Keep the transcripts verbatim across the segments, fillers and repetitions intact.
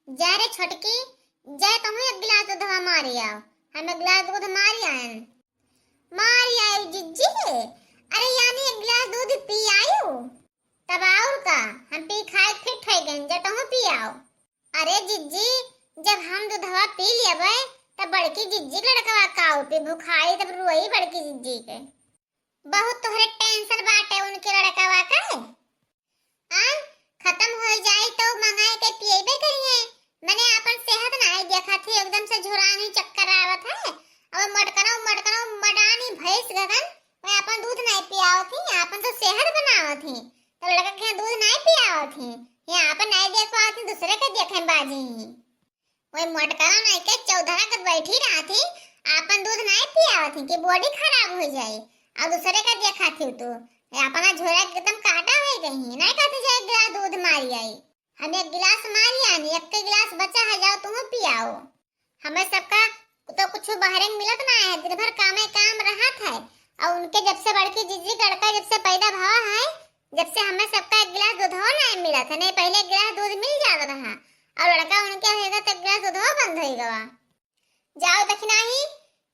जा रे छोटकी, जा तहूँ एक गिलास दूधवा मारी आओ। हम एक गिलास दूध मारी आयन। मारी आयु जिज्जी। अरे यानी एक गिलास दूध पी आयु। तब और का, हम पी खाए फिट होइ गइन, जा तहूँ पी आओ। अरे जिज्जी, जब हम दूधवा पी लेबै, तब बड़की जिज्जी के लड़कवा का पी, भुखाई तब रोई बड़की जिज्जी के। बहुत तोहरे tension बाटे उनके लड़कवा के। आ, खतम होइ जाई तो मंगाए के पियबे करिहे। मने आपन सेहत नाहीं देखत ही, एकदम से झुरानी चक्कर आवत है। अब मोटकनो, मोटकनो मडानी भैंस गगन, वह आपन दूध नाहीं पियावत ही, आपन तो सेहत बनावत ही। तो लड़का के दूध नाहीं पियावत ही, ये आपन नाहीं देख पावत ही, दूसरे के देखे बाजी ही। वही मोटकनो नाहीं के चौधरा के बैठी रहत ही, आपन दूध नाहीं पियावत ही कि body खराब होइ जाई। और दूसरे का देखत ही तू, ये अपना झोरा के एकदम काटा होइ गई ही, नाहीं कहती जाए एक गिलास दूध मारी आई। हम एक गिलास मारी आनी, एक के गिलास बचा है, जाओ तुम पियाओ। हमें सबका तो कुछ बाहरे में मिलत ना है, दिन भर कामे काम रहत है। और उनके जब से बड़की जिज्जी के लड़का जब से पैदा भवा है, जब से हमें सबका एक गिलास दूधो नाहीं मिलत है। नाहीं पहले एक गिलास दूध मिल जात रहा, और लड़का उनके होएगा तो एक गिलास दूधो बंद होइ गवा। जाओ दखिनाही,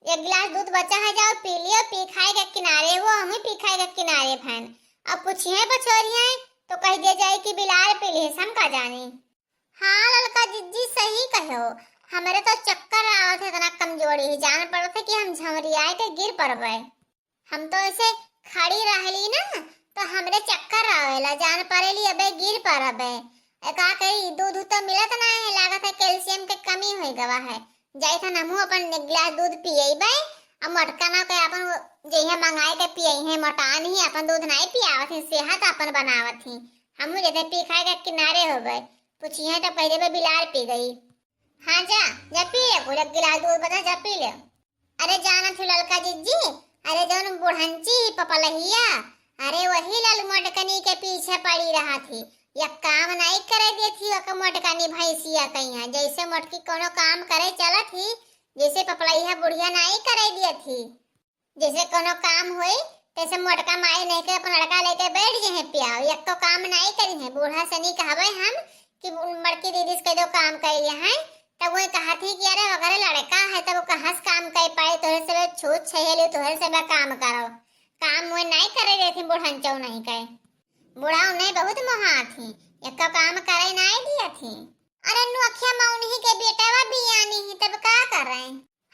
एक गिलास दूध बचा है, जाओ पी लियो, पी खाए के किनारे वो, हम ही पी खाए के किनारे फैन। अब पूछिए बछोरिए तो कह दिया जाए कि बिलार पी लिए, हम का जानी। हाँ ललका जिज्जी सही कहो, हमरे तो चक्कर आवत है, इतना कमजोरी है, जान पड़त है कि हम झमरियाए के गिर पड़बे। हम तो ऐसे खड़ी रहली ना तो हमरे चक्कर आवेला, जान पड़ेली अबे गिर पड़बे। ए का करी, दूध तो मिलत ना है, लागत है calcium के कमी होइ गवा है। जाइत हन हमहू अपन एक गिलास दूध पियबे, अब मोटका ना के अपन वो जइहे मंगाए के पियइहे, मोटान ही अपन दूध नाहीं पियावत ही, सेहत अपन बनावत ही। हमहू जैसे पी खाए के किनारे होबे, पूछिए तो कह देबे बिलार पी गई। हाँ जा, जा पी ले, पूरा गिलास दूध बचा, जा पी ले। अरे जानत ही ललका जिज्जी, अरे जौन बुढ़ंची ही पपलहिया, अरे वही लाल मोटकनी के पीछे पड़ी रहत ही, या काम नाहीं करे देत ही, ओकर मोटकनी भैंसिया कहिया, जैसे मोटकी कोनो काम करे चलत ही, जैसे पपलहिया बुढ़िया नाहीं करे देत ही। जैसे कोनो काम होई, तैसे मोटका माई नहीं के अपन लड़का लेके बैठ जइहे पियाओ, एको काम नाहीं करिहे। बूढ़ा से नहीं कहबे हम कि बड़की दीदी से कह दो काम कर लिया है, तब वही कहत ही कि अरे अगर लड़का है तब वो कहाँ से काम कर पाए, तोहरे से छूत छहेली, तोहरे से काम करो, काम वो नाहीं करे देती बुढ़ंचो नहीं कहे। बूढ़ा उन्हें बहुत मोहात ही, एको काम करे नाहीं दिया थी। अरे नु अखिया मा उन्हीं के बेटवा बियानी ही, तब का करे?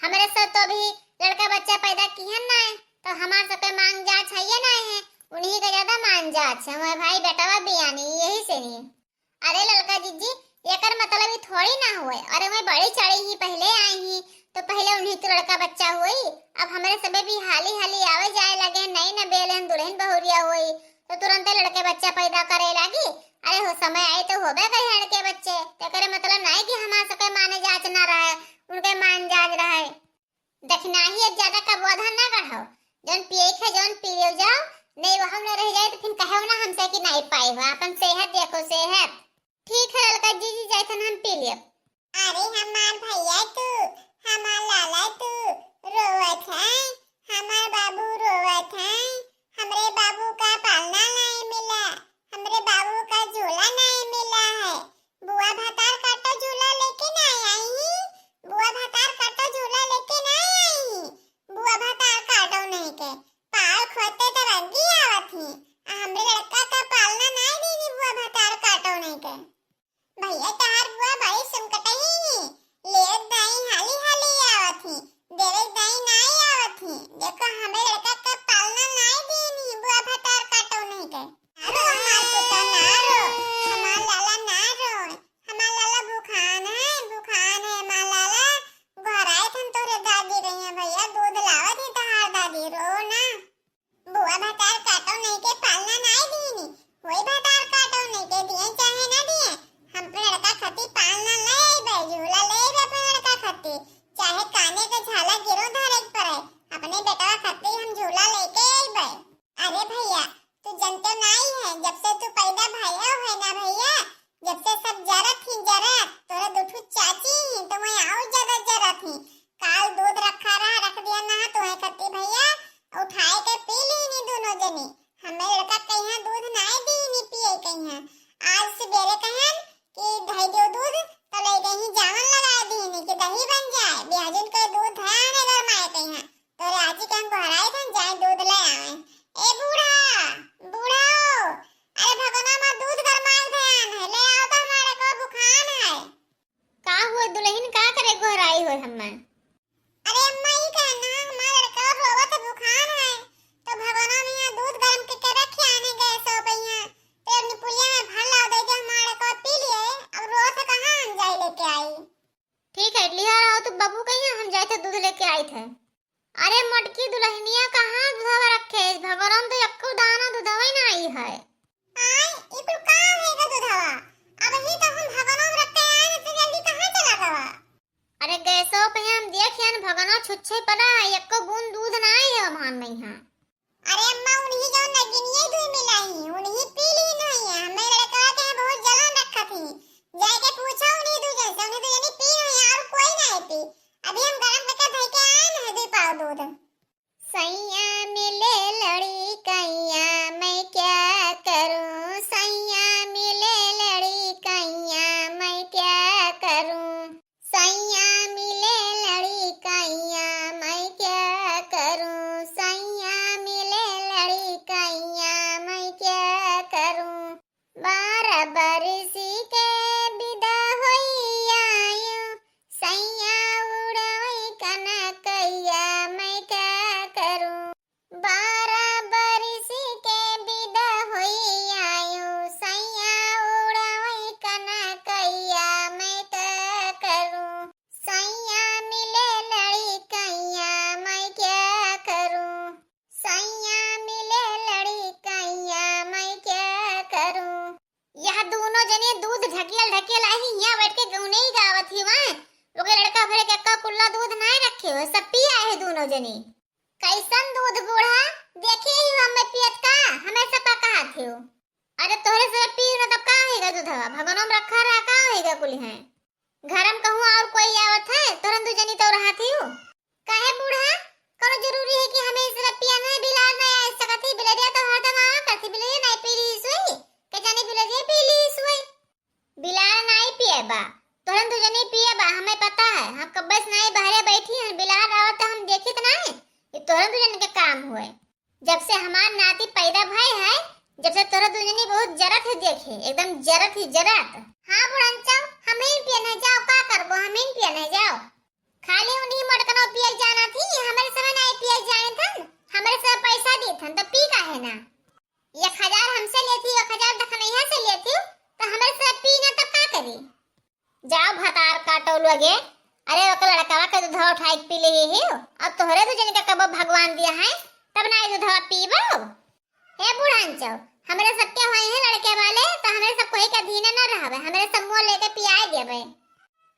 हमरे सब तो अभी लड़का बच्चा पैदा किहन नाय, तो हमार सब पे मान जाँच हइये नाय है, उन्हीं का ज्यादा मान जाँच है। हमारे भाई बेटवा बियानी, यही से नहीं। अरे ललका जिज्जी, एकर मतलब ई थोड़ी ना होए। अरे मैं बड़ी चढ़ी ही, पहले आई ही, तो पहले उन्हीं के लड़का बच्चा होई। अब हमरे सबे भी हाली हाली आवे जाए लगे, नई न बेले हम दुल्हन बहुरिया होई, तो तुरंते लड़के बच्चा पैदा करे लागी। अरे हो समय आई तो होबे करी लड़के बच्चे, तो एकरे मतलब नाय कि हमार सबके माने जाँच ना रहे, उनके मान जाँच रहे। दखिनाही अब ज्यादा कबो आधा ना गढ़ाओ, जौन पिए के जौन पियो जाओ, नहीं वहम न रह जाए तो फिर कहो ना हमसे कि नहीं पाई हो, अपन सेहत देखो, सेहत। ठीक है ललका जीजी, जैसन हम पी लेब। अरे हमार भैया तू, हमार लाला तू, रोवत है, हमार बाबू रोवत है, हमरे बाबू का पालना नहीं मिला, हमरे बाबू का झूला नहीं मिला है। बुआ भतार काटो झूला लेके ना आई, बुआ भतार काटो झूला लेके ना आई, बुआ भतार काटो नहीं के, पाल खोते तो रंगी आवत ही, आ हमरे लड़का का पालना नहीं दीनी बुआ भतार काटो नहीं के। भैया तहार बुआ बड़ी सुमकटही ही, लेत दाई हाली हाली आवत ही, देवे दाई नाई आवत ही। देखो हमरे लड़का का पालना नाई दीनी बुआ भतार काटो नहीं के। ना रो हमार पुता ना रो, हमार लाला ना रो, हमार लाला होय हम्मे। अरे अम्मा, ई कहना, हमार लड़का रोवत बुखार है, तो भगवाना में यहाँ दूध गरम के, के रखे आने गैसो पे यहाँ, तो अपनी पुलिया में भर लाओ दे, जो हमार लड़का पी लिए, अब रोवत कहाँ हम जाई लेके आई। ठीक है, लिहा रहो तो बाबू कहिया हम जाए थे दूध लेके आई थे। अरे मोटकी दुल्हनिया, कहाँ दूधवा रखे है? भगवान तो एको दाना दूधवा ही ना आई है। आय, ई कुल का होएगा दूधवा? अब ही तो हम भगवान रख के आए, तो जल्दी कहाँ चला गवा? अरे गैसो पे हम देख यान भगवान छुच्छे पड़ा है, एको बूंद दूध ना आई है हमार नहीं है। अरे अम्मा, उन्हीं जो नगिनिये दूध मिलाई, उन्हीं पी ली नहीं है। हमें लड़का के यहाँ बहुत जलन रखा थी, जाके पूछो उन्हीं दूजन से, उन्हीं दूजन ही पी नहीं, और कोई नहीं पी। अभी हम गरम करके धई के आए ना, दुई पाव दूध। सैया मिले लड़कैया, मैं क्या करूं? सैया मिले लड़कैया, मैं क्या करूं? सैया मिले लड़कैया, मैं क्या करूं? सैया मिले लड़कैया, मैं क्या करूं? बारह बरिस के बिदा होई आयो, सैया उड़ावे कनकैया, मैं क्या करूं? बारह बरिस के बिदा होई आयो, सैया उड़ावे कनकैया, मैं क्या करूं? सैया मिले लड़कैया, मैं क्या करूं? सैया मिले लड़कैया, मैं क्या करूं? यह दोनों जने दूध ढकेल ढकेल आई, यहाँ बैठ के गौने ही गावत ही। वहाँ ओके लड़का भरे के एक्का कुल्ला दूध नाय रखे हो, सब पी आए है दोनों जने। कैसन दूध बूढ़ा, देखे ही हो हमें पियत का, हमें सब का कहा थे हो। अरे तोहरे सब पी ना तब का होएगा दूधवा, भगवान में रखा रहा का होएगा कुल है। घर में कहूँ और कोई आवत है, तोहरन दू जनी तो रहा थी हो। काहे बूढ़ा, कौनो जरूरी है कि हमें इस तरह पिया नहीं, बिलार नहीं आ सकत ही, बिलरिया तो हरदम आवा करती, बिलरिया नहीं पी ली सोई, के जाने बिलरिया पी ली सोई। बिलार नहीं पिए बा, तोहरन दू जनी पिए बा, हमें पता है, हम कब्बे से नहीं बहरे बैठी हैं, बिलार आवत तो हम देखित नहीं, ये तोहरन दू जनी के काम हुए। जब से हमार नाती पैदा भय है, जब से तोहरे दू जनी बहुत जरत है, देखे एकदम जरत ही जरत। हाँ बुढ़नचो, हम ही पियन है, जाओ का करबो, हम ही पियन है, जाओ। खाली उन्हीं मोटकनो पियल जाना थी, हमरे समय नहीं पियल जाने थन, हमरे समय पैसा दी थन, तो पी काहे ना? एक हजार हमसे लेती, एक हजार दखनैया से लेती, तो हमरे समय पी ना, तब का करी? जाओ भतार काटो लोगे। अरे ओकर लड़कवा के दूधवा उठाई के पी लेही ही। अब तोहरे दू जन के कबो भगवान दिया है, तब ना ये दूधवा पीबो। हे बुढ़ानचो, हमरे सबके होई है लड़के वाले, तो हमरे सब कोई के अधीन न रहबे, हमरे सब मुँह लेके पियाए देबे।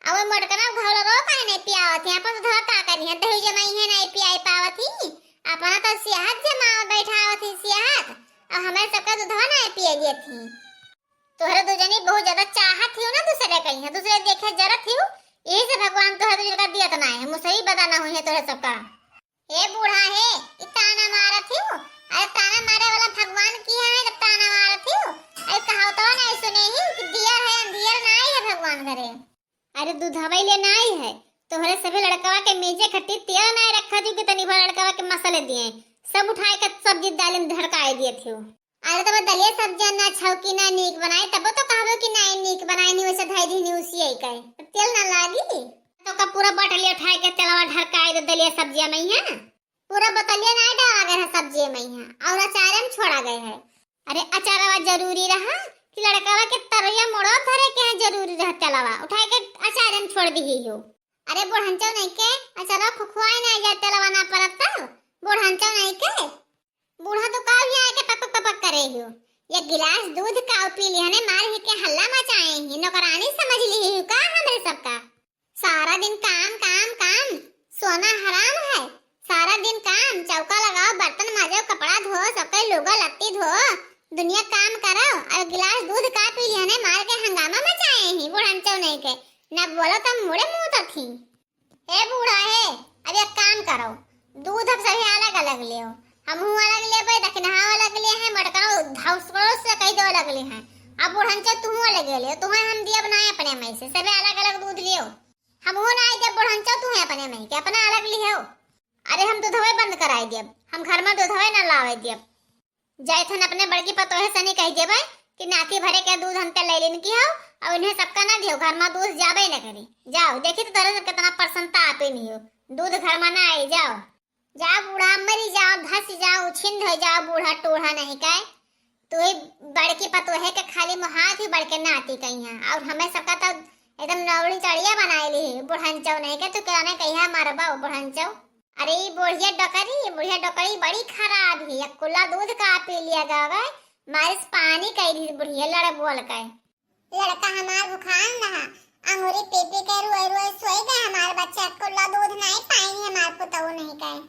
अब वो मोटकना घोलरो काहे नहीं पियावत ही, अपन दूधवा का करी है, दही जमाई है नहीं पियाई पावत ही, अपना तो सियाहत जमावा बैठावत ही सियाहत, अब हमरे सबके दूधवा नहीं पिए देत ही। तोहरे दू जनी बहुत ज्यादा चाहत ही ना दूसरे कहीं है, दूसरे देखे जरत ही, यही से भगवान तोहरे दू जन का दियत ना है, मुसरी बदा ना हुई है तोहरे सबका। हे बूढ़ा हे, ई ताना मारत ही, अरे ताना मारे वाला भगवान की है, जब ताना मारत ही, अरे कहावतवा नहीं सुने ही कि दियर है अंधियर नहीं है भगवान घरे। अरे दूधवई ले नाई है, तोहरे सभी लड़कवा के मेजे खट्टी तेल नाई रखा थी कि तनी भर लड़कवा के मसाले दिए, सब उठाए के सब्जी दाल में ढड़काए दिए थे। अरे तब दलिया सब्जियां ना छौकी ना नीक बनाए, तब तो कहबो कि नाई नीक बनाए, नहीं वैसे धई दी नहीं उसी आई कहे, तो तेल ना लागी। तो का पूरा बटलिया उठाए के तेलवा ढड़काए दे दलिया सब्जिया में है। पूरा बोतलिया नाई डाला गए है सब्जिया में यहाँ, और अचारे में छोड़ा गए है। अरे अचारवा जरूरी रहा कि लड़कवा के तरैया मोड़ो धरे के है, जरूरी रहा तेलवा उठाए के अचारे में छोड़ दी हो। अरे बुढ़नचो नहीं के अचारवा खुखुआए ना जा, तेलवा ना परत तब बुढ़नचो नहीं के। बूढ़ा तो का भी आए के पकपक पकपक करे हो। ये गिलास दूध का पी लिया ने मार ही के हल्ला मचाए ही, नौकरानी समझ ली हो का हमरे सबका। सारा दिन काम, काम, काम, सोना हराम है। सारा दिन काम, चौका लगाओ, बर्तन माजो, कपड़ा धो, सबके लुगा लत्ती धो, दुनिया काम करो, और गिलास दूध का पी लिया ने मार के हंगामा मचाए ही बुढ़नचो नहीं के। न बोलो तब मुड़े मुंह तो थी। हे बूढ़ा हे, अब एक काम करो, दूध अब सभी अलग अलग लेओ, हमहू अलग लेबे, दखिनहा अलग ले हैं, मटकनो धौसकड़ो से कह दो अलग ले हैं। अब बुढ़नचो तुहू अलग ले, तुम्हें हम दियब ना अपने में से, सभी अलग अलग दूध लियो। हमहू ना आई देब बुढ़नचो, तुहे अपने में के अपना अलग लिहो। अरे हम दूधवे बंद कराई देब, हम घर में दूधवे ना लावे देब। जाए थन अपने बड़की पतोहे सनी कह देबे कि नाती भरे के दूध हमके ले लेन की हो, अब इन्हें सबका ना दियो, घर मा दूध जाबे न करी। जाओ, देखी तो तोरे से कितना प्रसन्नता आपे नहीं हो, दूध घर मा ना आई। जाओ, जाओ बूढ़ा, मरी जाओ, धस जाओ, उछिंद हो जाओ, बूढ़ा टूढ़ा नहीं कहे। तू ही बड़की पतोहे के खाली मुहात ही बड़के नाती कही है, और हमें सबका तो एकदम नौड़ी चढ़िया बनाए ली है। बुढ़नचौ नहीं के तू केने कहिया मरबा बुढ़नचौ। अरे ई बुढ़िया डकरी, ई बुढ़िया डकरी बड़ी खराब ही, एक कुल्ला दूध का पी लिया गवे, मारिस पानी कई दी बुढ़िया लड़ बोल के। लड़का हमार भुखान रहा, अंगूरी पी पी के रोए रोए सोई गए हमार बच्चा, एक कुल्ला दूध नहीं पाई हमार पुतऊ नहीं कहे।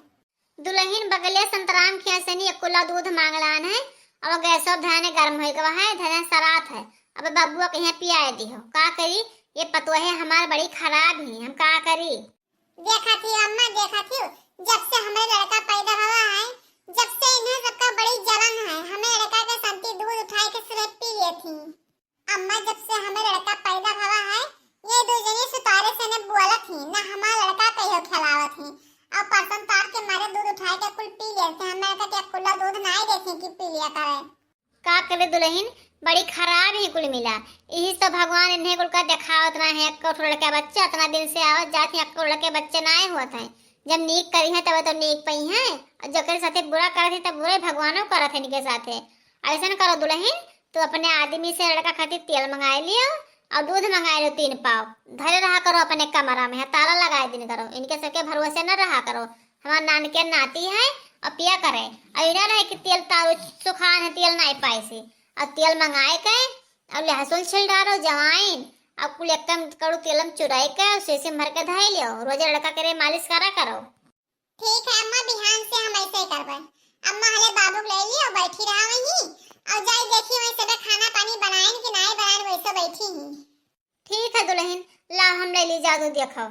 दुलहिन बगलिया संतराम खिया से नी एक कुल्ला दूध मांगलान है, अब गैसो धने गर्म हो गवा है, धने सरात है। अब बबुआ कहीं पियाए दिहो, का करी? ये पतोहे हमार बड़ी खराब ही, हम का करी? देखा थी अम्मा, देखा थी, जब से हमें लड़का पैदा हुआ है, जब से इन्हें सबका बड़ी जलन है। हमें लड़का के संती दूध उठाए के सिर्फ पी लिए थी। अम्मा, जब से हमें लड़का पैदा भवा है, ये दो जने सुतारे से ने बोलत ही, ना हमार लड़का कहियो खिलावत ही। और परसन तार के मारे दूध उठाए के कुल पी लेते हैं। हमें लड़का के कुल्ला दूध ना ही देखे कि पी लिया करे। का करे दुलहिन, बड़ी खराब ही कुल मिला। यही तो भगवान इन्हें कुल का देखावत ना है। एक ठो लड़का बच्चा इतना दिन से आवत जात ही, एक ठो लड़के बच्चे ना होत हैं। जब नीक करी है तब तो नीक पई है, और जकर साथे बुरा करत है तब बुरे भगवानो करत है इनके साथे। ऐसन करो दुलहिन, तू अपने आदमी से लड़का खातिर तेल मंगाए लियो और दूध मंगाए लियो तीन पाव। धरे रहा करो अपने कमरा में, ताला लगाए दिन करो, इनके सबके भरोसे न रहा करो। हमार नान के नाती है और पिया करे, और इना रहे कि तेल तारू सुखान है, तेल नहीं पाए से, और तेल मंगाए के और लहसुन छिल डारो, जवाइन, और कुल एक कम कड़ू तेलम चुराए के और शीशी में भर के धई लियो, रोज लड़का करे मालिश करा करो। ठीक है अम्मा, बिहान से हम ऐसे ही करबे। अम्मा हले बाबू के ले ली और बैठी रहा वहीं, और जाई देखी वहीं सबे खाना पानी बनाइन कि नाई बनाइन, वैसे बैठी ही। ठीक है दुलहिन, ला हम ले ली जादू देखो।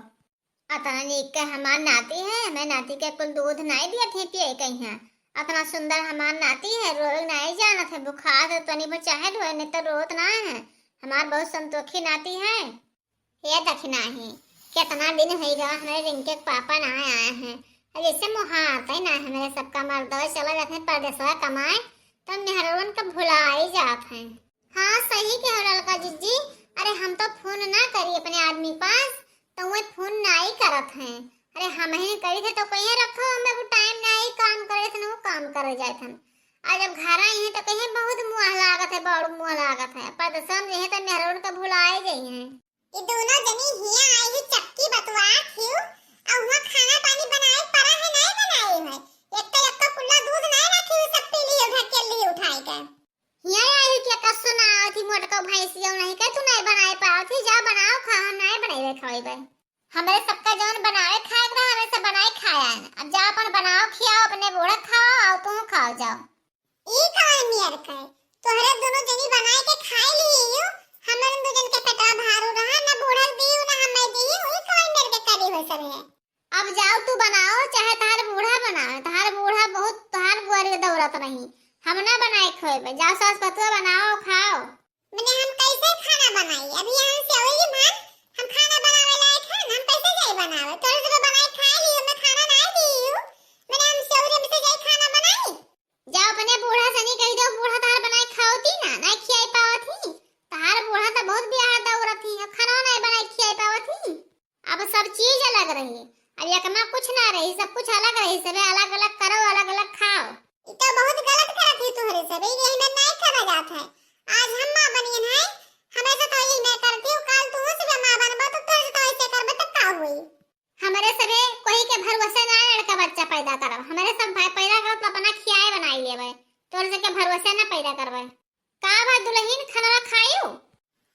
अतना नीक के हमार नाती है, हमें नाती के कुल दूध नाई दिया थी पिए कहीं है। अतना सुंदर हमार नाती है, रोए नाई जानत है, बुखार से तनी पर चाहे रोए, नहीं तो रोत ना है। हमार बहुत संतोखी नाती है। हे दखिनाही, केतना दिन होइ गवा हमरे रिंके के पापा ना आए हैं। अब जैसे मुहात है ना, हमरे सबका मर्दवा चला जात है परदेसवा कमाए, तो मेहरवन का भुलाई जात है। हाँ, सही कहो ललका जिज्जी, अरे हम तो फोन ना करी अपने आदमी पास, तो वे फोन ना ही करत हैं। अरे हम ही करी थे तो कहीं रखो, हमें वो टाइम ना ही काम करे थे, ना वो काम करे जाए थे। और जब घर आई हैं तो कहीं बहुत मुँह लागत है, बड़ मुँह लागत है, परदेसवा में रहे तो मेहरवन का भुलाए जाई हैं। ई दोनों जनी हियां आई ही चक्की बतुआत हियो, अउ हुआं खाना पानी बनाए परा है, नाय बनाए है। एक तो, एक तो कुल्ला दूध नाय रखी हुई, सब पी ली, ढकेल ली उठाए के। हियां आई ही क्या कसो ना आवत ही मोटका भैंस जो नहीं के तू नाय बनाए पावत ही, जा बनाओ खा, हम नाय बनाए खावे बे। हमरे सबका जौन बनाए खाए के रहा, हमरे सब बनाए खाया है। अब जा अपन बनाओ खियाओ, अपने बूढ़ा खाओ और तू खाओ जाओ। ई कवन नियर के? तोहरे दोनों जनी बनाए के खाए ली यू, हमरे दो जन के पेटवा भारू रहा, ना बूढ़ा दियो, ना हमें दियो, ई कवन नियर के करी हो सब है? अब जाओ तू बनाओ, चाहे तहार बूढ़ा बनावे, तहार बूढ़ा बहुत तहार बुआरी दौड़त रही, हम ना बनाए खोएबे, जाओ सास पतुआ बनाओ खाओ। मने हम कैसे खाना बनाई? अभी यहाँ से अउरी भान हम खाना बनावे लायक है ना, हम कैसे जाई बनावे? तोरे से तो बनाए खाए ली, हमें खाना ना दियो, मने हम से अउरी हमसे जाई खाना बनाई? जाओ अपने बूढ़ा से नहीं कही दो, बूढ़ा तहार बनाए खाओ थी ना, नहीं खियाई पावत ही। तहार बूढ़ा तो बहुत बिहार दौड़त ही, अब खाना नहीं बनाए खियाई पावत ही। अब सब चीज अलग रही, अब एक में कुछ ना रही, सब कुछ अलग रही, सबे अलग अलग करो, अलग अलग खाओ। ई तो बहुत गलत करत ही तोहरे सबे, यही में नहीं करा जात है। आज हम माँ बनियन है, हमें से तो यही में करती हूँ, काल तू से माँ बनबा तो तोहरे से तो ऐसे करबे तो का हुई? हमरे सबे कोई के भरोसे ना लड़का बच्चा पैदा करब, हमरे सब भाई पैदा करब तो अपना खियाए बनाई लेबे, तोहरे सबके भरोसे ना पैदा करबे। का बा दुलहिन, खनवा खायू?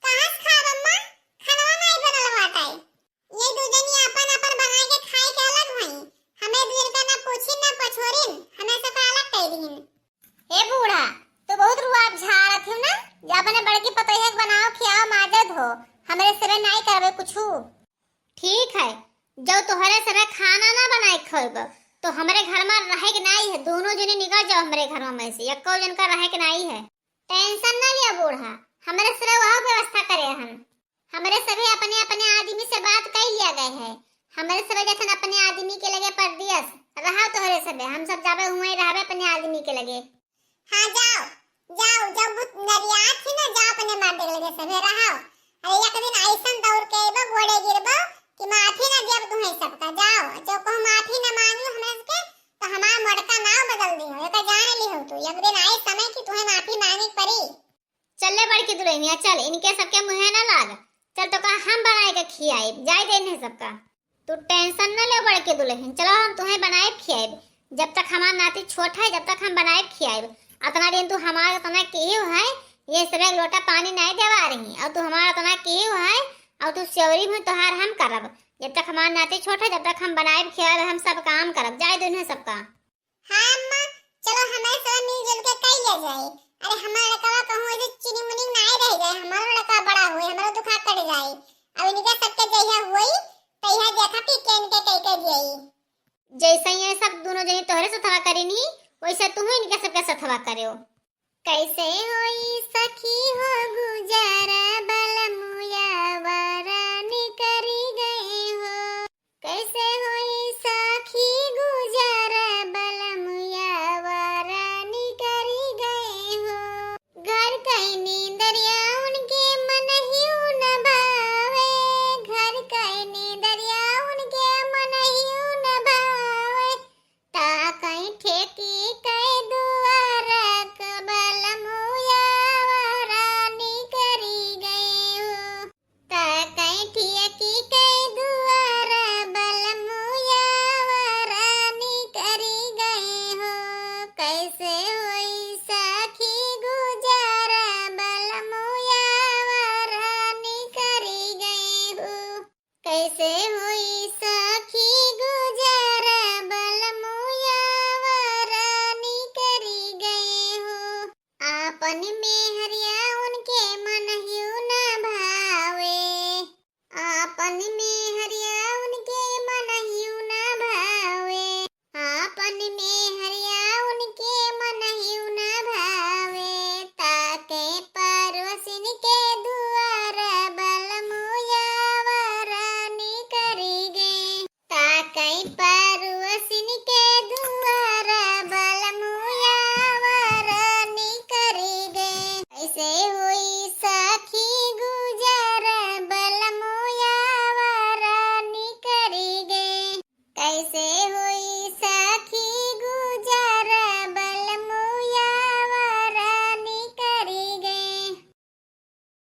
कहाँ से खाब अम्मा, खनवा नहीं बनल बाटे। ये दू जनी अपन अपन बनाए के खाए के अलग भई, हमें दू जन का ना पूछिन ना पछोरिन, हमें से का अलग कह दीन। हे बूढ़ा, तू बहुत रुआब झाड़त हो ना, जा अपने बड़की पतोहिया के बनाओ खियाओ माजो धो, हमरे सबे नाई करबे कुछू। ठीक है, जब तोहरे सबे खाना ना बनाए खोएब, तो हमरे घर में रहे के नाई है, दोनों जने निकल जाओ हमरे घर में से, एको जन का रहे के नाई है। टेंशन ना लिया बूढ़ा, हमरे सबे वह व्यवस्था करे हन। हमरे सभे अपने अपने आदमी से बात कई लिया गए है। हमरे सभे जैसन अपने आदमी के लगे परदेस रहा तोहरे सभे, हम सब जाबे हुए रहबे अपने आदमी के लगे। हाँ जाओ, जाओ, जब भूत नरियात ही ना जाओ अपने मर्द के लगे सभे रहो। अरे एक दिन ऐसन दौड़ के अइबो, गोड़े गिरबो कि माफी ना देब तुहें सबका। जाओ, जो कहूँ माफी ना मांगी हमरा सबके, तो हमार मोटका नाव बदल दिहो, एका जान लिहो तू। एक दिन आई समय कि तुहें माफी मांगे के पड़ी। चल ले बड़की दुल्हनिया, चल, इनके सबके मुँहे ना लाग। चल तोका हम बनाए के खियाइब, जाए दे इन्हें सबका। तू tension न ले बड़की दुल्हन, चलो हम तुहें बनाइब खियाइब। जब तक हमार नाती छोट है, जब तक हम बनाइब खियाइब। अतना दिन तू हमार अतना किहिउ है, ये सब एक लोटा पानी नहीं देवा रही, और तू हमार अतना किहिउ है, और तू सेवरी भी तोहार हम करब। जब तक हमार नाती छोट है, जब तक हम बनाइब खियाइब, हम सब काम करब। जाए दे इन्हें सबका। हाँ अम्मा, चलो हमें सब मिलजुल के कई ले जाए। अरे हमार लड़कवा कहूँ ऐसे चुनी मुनी नाई रह जाए, हमारो लड़कवा बड़ा हुए, हमारो दुखा कट जाए। अब इनके सबके जइहा हुई, तइहा देखा कि के इनके कई कई दियाई। जैसे ये सब दोनों जनी तोहरे सथवा करेनी, वैसे तू इनके सबके सथवा करेओ। कैसे होई सखी हो गुजारा, बलमुया वारानी करी गए हो। कैसे होई सखी गुजारा, बलमुया वारानी करी गए हो। घर कई नींदरिया उनके मन ही न भावे, घर कई नींदरिया उनके मन ही न भावे। ता कई ठेकी कई दुआरा, बलमुया वारानी करी गए हो। ता कई ठेकी कई दुआरा, बलमुया वारानी करी गए हो। कैसे होई सखी गुजारा, बलमुया वारानी करी गए हो। कैसे होई